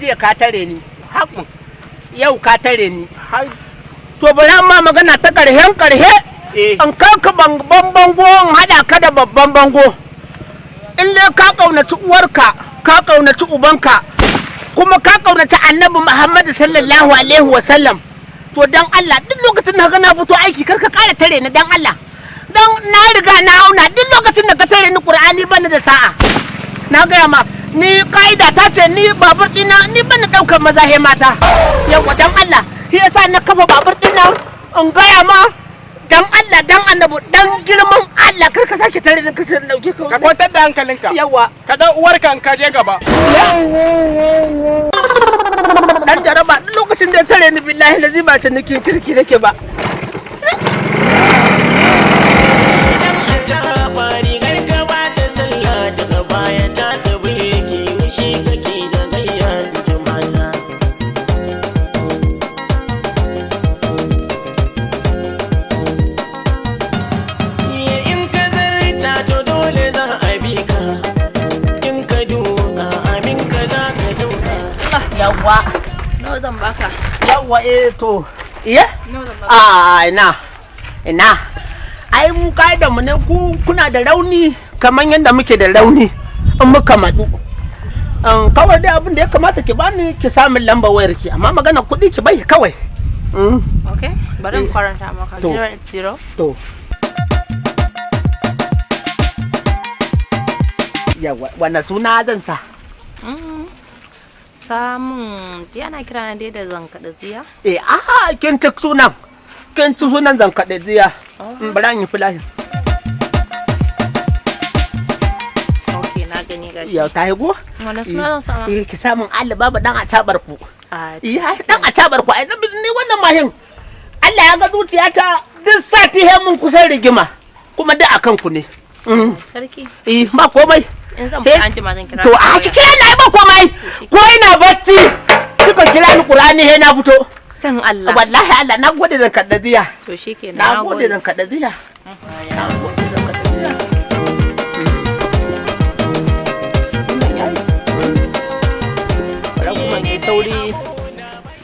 jiya ka tare ni. Haƙun. Yau ka tare ni. To bari amma magana ta ƙarhen ƙarhe. Eh. In kai ka babban bango in haɗa ka da babban bango. In dai ka ƙaunaci uwarka, ka ƙaunaci ubanka, kuma ka ƙaunaci Annabi Muhammadu sallallahu alaihi wa sallam. To dan Allah duk lokacin da ka na fito aiki kar ka ƙara tare ni, dan Allah. Dan na riga na auna, duk lokacin da ka tare ni, Qur'ani bani da sa'a. Na gaya ma, ni ka'ida ta ce ni babur ɗina ni bani ɗaukar maza he mata. Yawa, dan Allah, shi yasa na kafa babur ɗin nan in gaya ma, dan Allah, dan Annabi, dan girman Allah, kar ka sake tare ni ka ce dauke ka. Ka kwantar da hankalinka. Yawa. Ka ɗau uwarka in ka je gaba. Dan jaraba, duk lokacin da ya tare ni, billahi lazi ba cinikin kirki nake ba. Dan a caɓa rigar ka ba ta sallah daga baya ta ka birki shi kake da gayya ji mata. Iye in ka zarta to dole za a bi ka, in ka duka abin ka za ka dauka. Yawa. Nawa zan baka? Yawa, eh, to iya. Nawa zan baka? A ina ina, ai mu ka'idar mu ne, ku kuna da rauni kamar yadda muke da rauni in muka matsu. Kawai dai abin da ya kamata ki bani, ki samun lamba wayar ki, amma magana kuɗi ki bai kawai. Okay, bari in karanta maka. To. 080. To, yawa, wannan suna zan sa? Samun, ana kira na dai da zankaɗa tsiya. Eh, aha, kin ci sunan, kin ci sunan zan kaɗe ziya. Bari an yi fulashi. Okay, na gani gashi. Yau ta higo. Wannan suna zan sama? Eh, ki samun Allah babu dan a tabar ku. A. Iya, dan a tabar ku. Ai ni wannan mahin Allah ya ga zuciyata, duk sati he mun kusan rigima kuma duk akan ku ne. Sarki. Eh, ba komai. In zan Eh, fita anjima zan kira to ka a waya. ki kira ni, ai ba komai, ko ina bacci kika kira ni, Qur'ani he na fito. Dan Allah. Wallahi Allah, na gode zan kadda ziya. To shikenan. Na gode zan kadda ziya, na gode zan kadda ziya. Wannan yayi. Bari kuma in yi sauri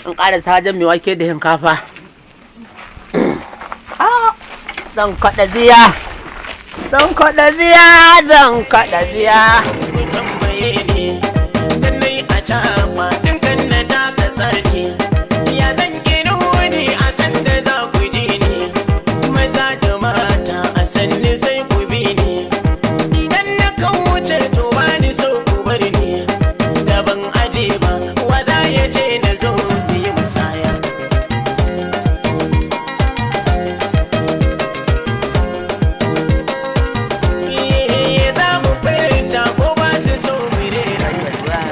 in ƙara sajen mai wake da shinkafa. Ah, zan kaɗa ziya, zan kaɗa ziya, zan kaɗa ziya. Ku tambaye ni dan nai a caɓa tun kan na taka sani ya zan gina wani a sanda za ku ji ni maza da mata a sanni sai ku bi ni idan na kauce to ba ni so ku bar ni da ban aje ba wa za ya ce na zo mu yi musaya. Eh, za mu furta ko ba su so mu rera.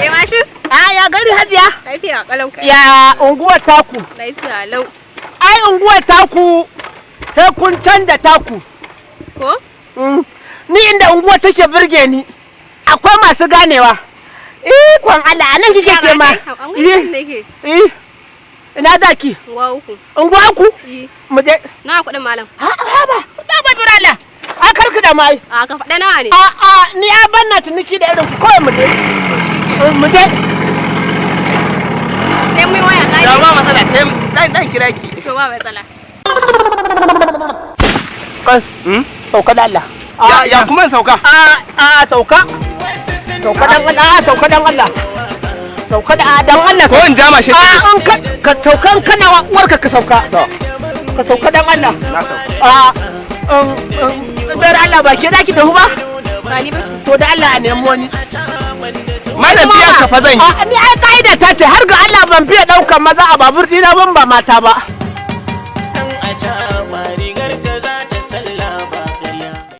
Eh, mashin? A ya gari, hajiya? Lafiya kalau. Ya unguwar taku? Lafiya lau. Ai unguwar taku sai kun canza taku. Ko? Ni inda unguwar take birge ni, akwai masu ganewa. Ikon Allah, a nan kike ke ma? Eh. Nake. Eh. Ina zaki? Unguwa uku. Unguwa ku? Eh. Mu je. Nawa kuɗin, malam? Ha ha ba. Da ba dole Allah. A karki da mai. A ka faɗa nawa ne? A a, ni a banna ciniki da irin ku, kawai mu je. Mu je. Sai mun yi waya Da kai. ba matsala, sai dan kira ki. To ba matsala. Kai. Sauka da Allah. Ya ya kuma in sauka? A a, sauka. Sauka dan Allah, a sauka dan Allah. Sauka da dan Allah. Ko in jama shi? A in ka ka saukan kana wa uwarka, ka sauka. Ka sauka dan Allah. Na sauka. A bayar Allah, ba ke za ki tafi ba? Ba ni ba. To da Allah a nemi wani. Malam, biya ka fa zan yi. A ni ai ka'ida ta ce har ga Allah ban fiye ɗaukar maza a babur ɗina ban ba mata ba. Dan a